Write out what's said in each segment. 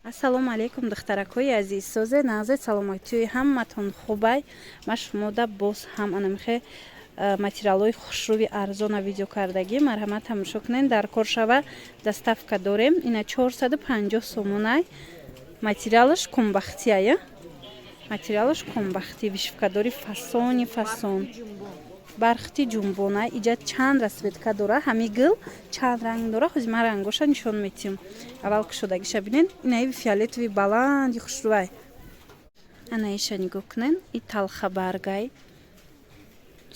Ассалому алайкум, духтаракҳои азиз, созе, нағзе, саломатиҳои ҳаматон хубай. Ма шумода боз ҳам анамихе материалҳои хушрӯи арзона видео кардагӣ. Марҳамат, тамошо кунед, дар кор шава, доставка дорем. Ина 450 сомонай, материалаш комбахтия, материалаш комбахтӣ, вышивкадори фасони фасон, бархати ҷунбона. Иҷа чанд расцветка дора, ҳами гил чанд ранг дора. Ҳози ман рангоша нишон метиҳам. Аввал кушодагиша бинед. Инаи фиолетовый баланди хушрӯай. Анаиша нигоҳ кунед, и талхабаргай,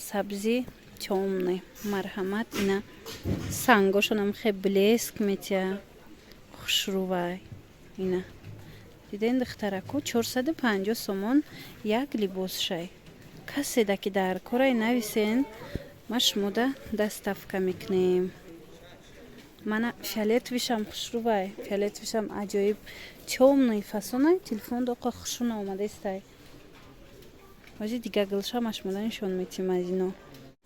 сабзи тёмный. Марҳамат, ина сангошонам хе блеск метиҳа, хушрӯвай. Ина диден, духтараку, 450 сомон як либосшай. Каседа ки дар корай, нависен, ма шумода доставка мекунем. Мана фиолетовыйшам хушрӯвай, фиолетовыйшам аҷоиб, тёмный фасонай. Телефон доқа хушрӯ наомадаистай. Ози дига гилша ма шумода нишон метиҳем. Аз ино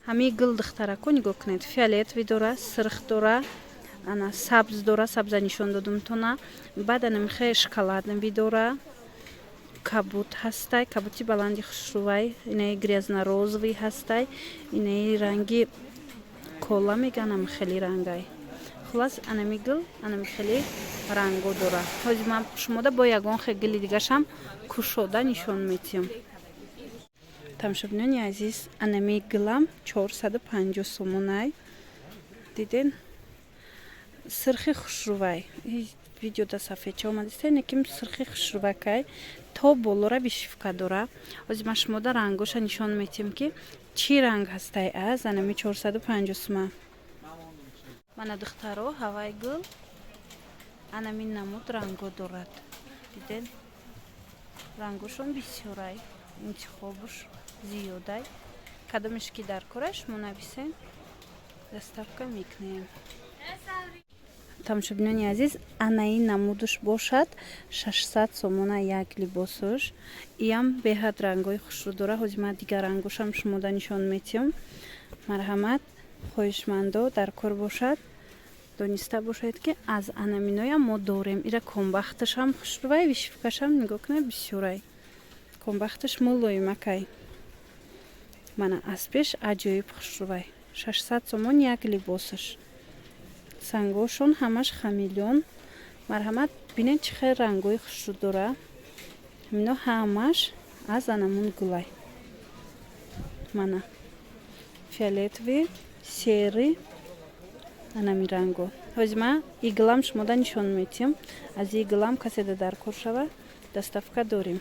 ҳамаи гил, духтарако, нигоҳ кунед: фиолетовый дора, сирх дора, ана сабз дора, сабза нишон додумтона, баъд анамихе шоколадный дора, кабут ҳастай, кабути баланди хушрӯвай, инаи грязно-розовый ҳастай, инаи ранги кола меган, ами хеле рангай. Хулас, анами гил анами хеле ранго дора. Ҳози ман шумода бо ягон хе гили дигашам кушода нишон метиҳам. Тамошобинони азиз, анами гилам 450 сомонай. Диден, сирхи хушрӯвай. Видеода сафедча омадиста, неким сирхи хушрӯвакай, то болора вышивка дора. Ҳозир ман шумода рангоша нишон метиҳам, ки чӣ ранг ҳастай аз анами 450 сума. Мана, духтаро, ҳавай гул анамин намуд ранго дорад. Дидед, рангошон бисёрай, интихобуш зиёдай. Кадомеш ки дар кора, шумо нависен, доставка мекунем. Тамошобинони азиз, анаи намудуш бошад 600 сомона як либосуш. Иам беҳад рангҳои хушрӯ дора. Ҳозир ман дигар рангошам шумода нишон метиҳам. Марҳамат, хоҳишмандо, дар кор бошад, дониста бошед, ки аз анаминоям мо дорем. Ира комбахташам хушрӯвай, вышивкашам нигоҳ кунед, бисёрай, комбахташ мулоимакай. Мана, аз пеш аҷоиб хушрӯвай, 600 сомон як либосаш, сангошон ҳамаш хамелеон. Марҳамат, бинед, чӣ хел рангҳои хушрӯ дора. Ҳамино ҳамаш аз анамун гулай. Мана фиолетовый, серый, анами ранго. Ҳозир ман иглам шумода нишон метиҳам. Аз иглам каседа дар кор шава, доставка дорем.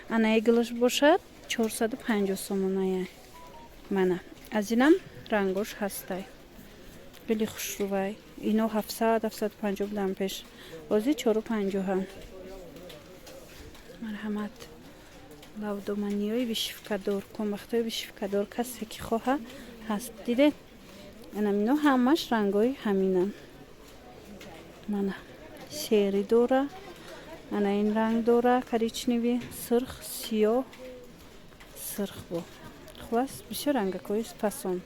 Ана иглаш бошад 450 сомоная. Мана, аз инам рангош ҳастай, хеле хушрӯвай. Ино 700, 750 будан пеш, ҳозир чору панҷоҳа. Марҳамат, лавдоманиҳои вышивкадор, комбахтҳои вышивкадор, касе ки хоҳа, ҳаст. Дидед, анамино ҳамаш рангҳои ҳаминанд. Мана серый дора, ана ин ранг дора, коричневый, сирх, сиёҳ, сирх бо. Хулас, бисёр рангакҳои фасон.